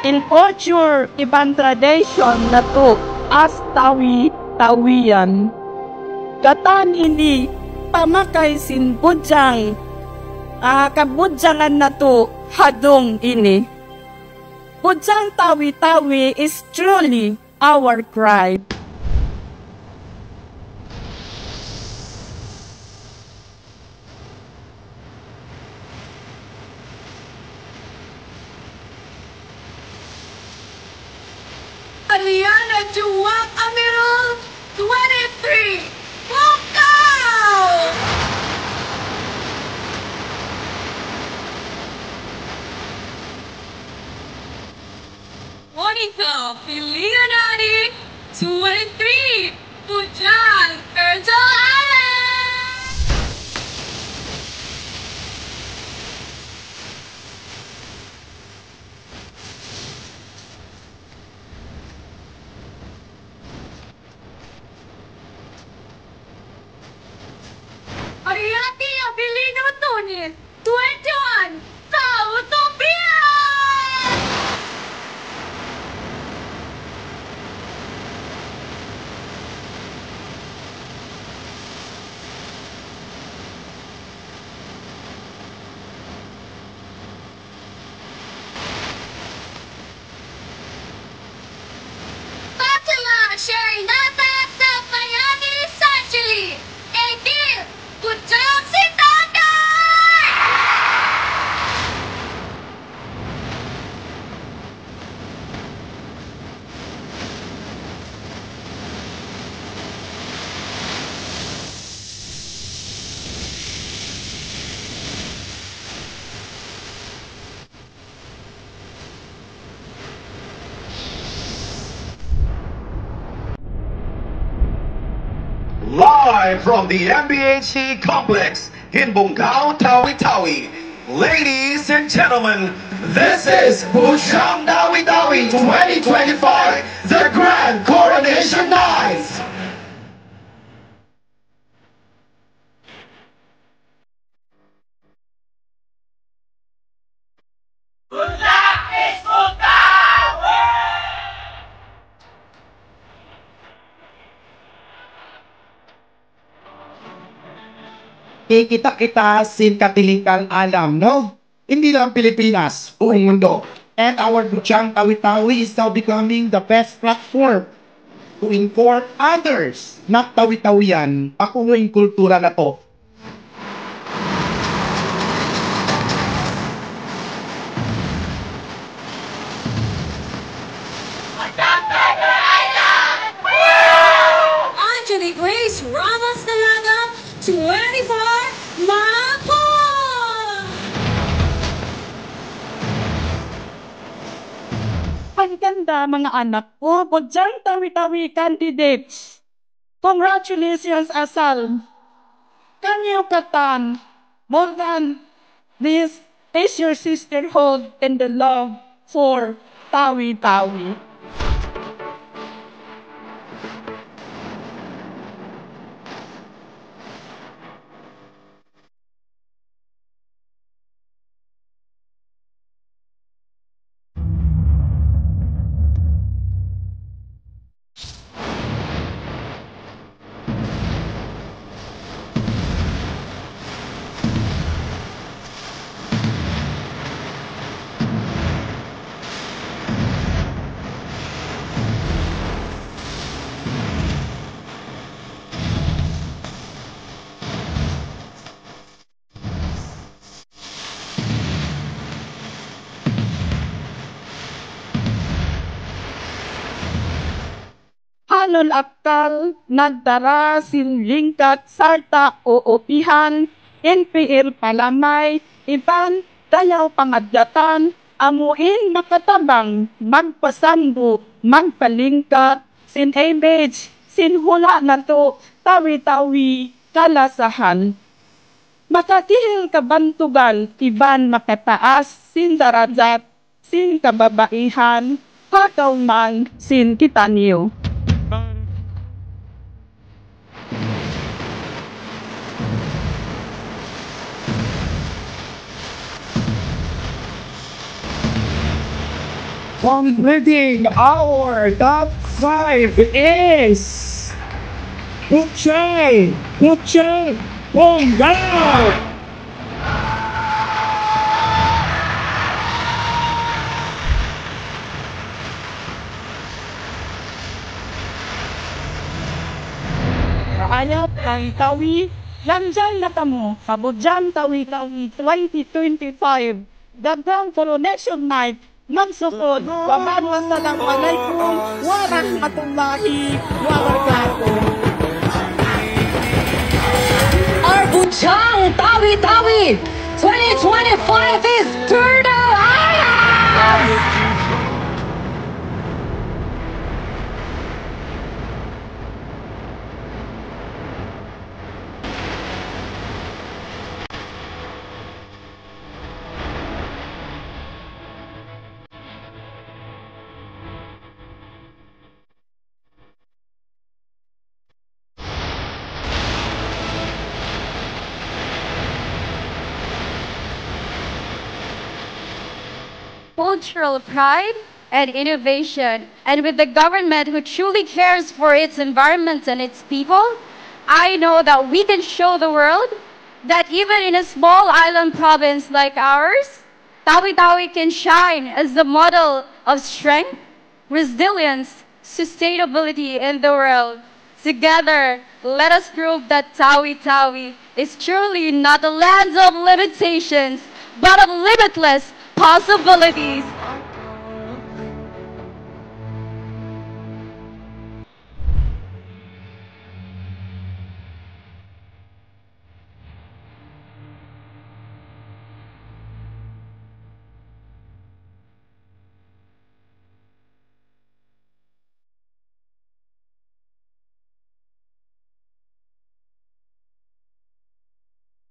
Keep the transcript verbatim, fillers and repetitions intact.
In culture iban tradition natu' as Tawi-Tawian, katan ini pamakay sin budjang, ah, kabudjangan natu' ha adlaw ini. Budjang Tawi-Tawi is truly our pride. Aliana Juwak Amiral twenty-three, Bugkaw! Monica Filianani, twenty-three, Budjang, Virgil Island. Ariati Abilino Tunis, twenty-one, Kautopia! Fatima Sherinata Safayani Sanchili, eighteen, Budjang Sitandai! Live from the M B H C complex in Bugkaw, Tawi-Tawi. Ladies and gentlemen, this is Budjang Tawi-Tawi twenty twenty-five, the Grand Coronation Night. Kikita' kita sin katilingkal alam, no? Hindi lang Pilipinas, buong mundo. And our Budjang Tawi-Tawi is now becoming the best platform to inform others na Tawi-Tawian, pakuno in kultura natu'. Angeli Grace Ramos Dalaga, twenty-four, Mapon! Pagkanda, mga anak ko, Budjang Tawi-Tawi candidates. Congratulations, Asal. Can you katan more than this? Is your sisterhood and the love for Tawi-Tawi. Ahlul Akkal nagdara sin lingkat sarta' uupihan, in pi'il palamay, iban dayaw pangadlatan, amu in makatabang magpasambu, magpalingkat sin image sin hula' natu' Tawi-Tawi kalasahan. Makadihil kabantugan iban makataas sin darajat sin kababaihan, ha tau man sin kitaniyu. Completing our top five is Puchang, Puchang, Bonggao. Raayat Tawi-Tawi, nandyan na kamu ha Bujang Tawi-Tawi twenty twenty-five, Dagbang Coronation Night, magsukul. Wassalamu alaykum warahmatullahi wabarakatuh. Our Bujang Tawi-Tawi twenty twenty-five is Turtle Islands! Cultural pride and innovation, and with the government who truly cares for its environment and its people, I know that we can show the world that even in a small island province like ours, Tawi-Tawi can shine as the model of strength, resilience, sustainability in the world. Together, let us prove that Tawi-Tawi is truly not a land of limitations, but of limitless possibilities.